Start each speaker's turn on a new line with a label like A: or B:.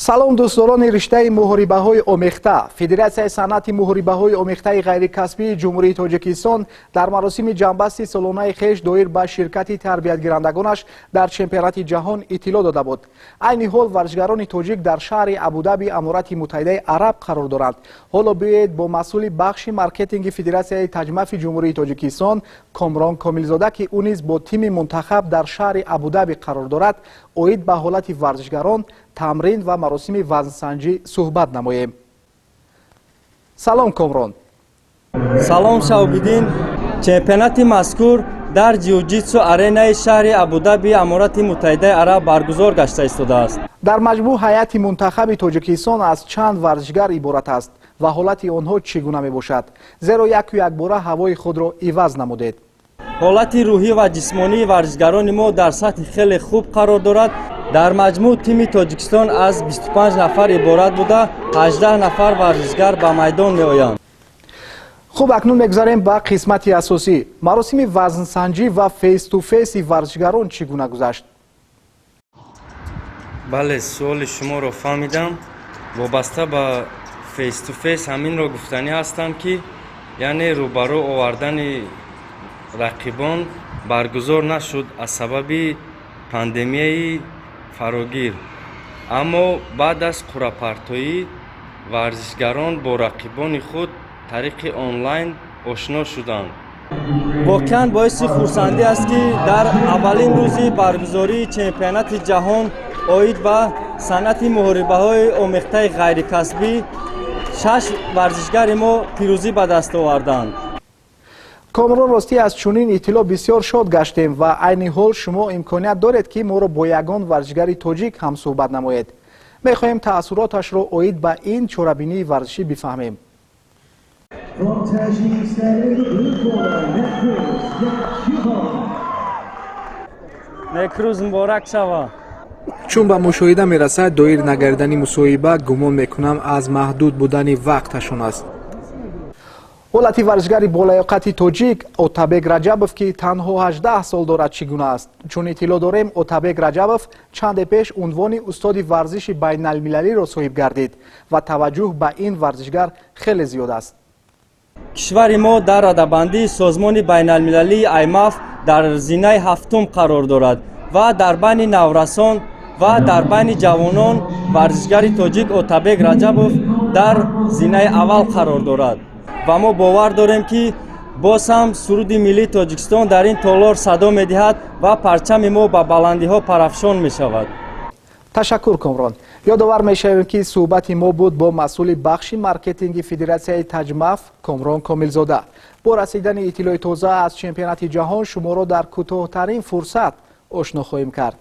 A: Салом, дӯстдорони риштаи муҳорибаҳои омехта. Федератсияи санъати муҳорибаҳои омехтаи ғайрикасбии Ҷумҳурии Тоҷикистон дар маросими ҷамъбасти солонаи хеш доир ба ширкати тарбиятгирандагонаш дар чемпионати ҷаҳон иттилоъ дода буд. Айни ҳол варзишгарони тоҷик дар шаҳри Абудаби Аморати Муттаҳидаи Араб қарор доранд. Ҳоло биёед, бо масъули бахши маркетинги Федератсияи таҷмафи Ҷумҳурии Тоҷикистон Комрон Комилзода, ки ӯ низ бо тими мунтахаб дар шаҳри Абудаби қарор дорад, оид ба ҳолати варзишгарон, тамрин ва маросими вазнсанҷӣ суҳбат намоем. Салом, Комрон.
B: Салом, Шавбиддин. Чемпионати мазкур дар Ҷиуҷитсу Аренаи шаҳри Абудаби Аморати Муттаҳидаи Араб баргузор гашта истодааст.
A: Дар маҷмӯъ ҳайати мунтахаби Тоҷикистон аз чанд варзишгар иборат аст ва ҳолати онҳо чӣ гуна мебошад, зеро яку якбора ҳавои худро иваз намудед?
B: Ҳолати рӯҳӣ ва ҷисмонии варзишгарони мо дар сатҳи хеле хуб қарор дорад. Дар маҷмӯъ тими Тоҷикистон аз 25 нафар иборат буда, 18 нафар варзишгар ба майдон меоянд.
A: Хуб, акнун мегузарем ба қисмати асосӣ. Маросими вазнсанҷӣ ва face to face и варзишгарон чӣ гуна гузашт?
C: Бале, суоли шуморо фаҳмидам. Вобаста ба face to face ҳаминро гуфтанӣ ҳастам, ки яъне рӯбарӯ овардани рақибон баргузор нашуд аз сабаби пандемияи фарогир, аммо баъд аз қуръапартоӣ варзишгарон бо рақибони худ тариқи онлайн ошно шуданд.
B: Воқеан, боиси хурсандӣ аст, ки дар аввалин рӯзи баргузории чемпионати ҷаҳон оид ба санъати муҳорибаҳои омехтаи ғайрикасбӣ шаш варзишгари мо пирӯзӣ ба даст оварданд.
A: Комрон, ростӣ, аз чунин иттилоъ бисёр шод гаштем ва айни ҳол шумо имконият доред, ки моро бо ягон варзишгари тоҷик ҳамсӯҳбат намоед. Мехоҳем таассуроташро оид ба ин чорабинии варзишӣ бифаҳмем.
D: From Tajikistan in the blue corner, Nekruz Yakubov.
B: Некрӯз муборак шава.
A: Чун ба мушоҳида мерасад, доир нагардани мусоҳиба, гумон мекунам, аз маҳдуд будани вақташон аст. Ҳолати варзишгари болаёқати тоҷик Отабек Раҷабов, ки танҳо 18 сол дорад, чӣ гуна аст? Чун иттилоъ дорем, Отабек Раҷабов чанде пеш унвони устоди варзиши байналмилалиро соҳиб гардид ва таваҷҷӯҳ ба ин варзишгар хеле зиёд аст.
B: Кишвари мо дар радабандии созмони байналмилалии аймаф дар зинаи ҳафтум қарор дорад ва дар байни наврасон ва дар байни ҷавонон варзишгари тоҷик Отабек Раҷабов дар зинаи аввал қарор дорад ва мо бовар дорем, ки боз ҳам суруди миллии Тоҷикистон дар ин толор садо медиҳад ва парчами мо ба баландиҳо парафшон мешавад.
A: Ташаккур, Комрон. Ёдовар мешавем, ки суҳбати мо буд бо масъули бахши маркетинги Федератсияи таҷмаф Комрон Комилзода. Бо расидани иттилои тоза аз чемпионати ҷаҳон шуморо дар кӯтоҳтарин фурсат ошно хоҳем кард.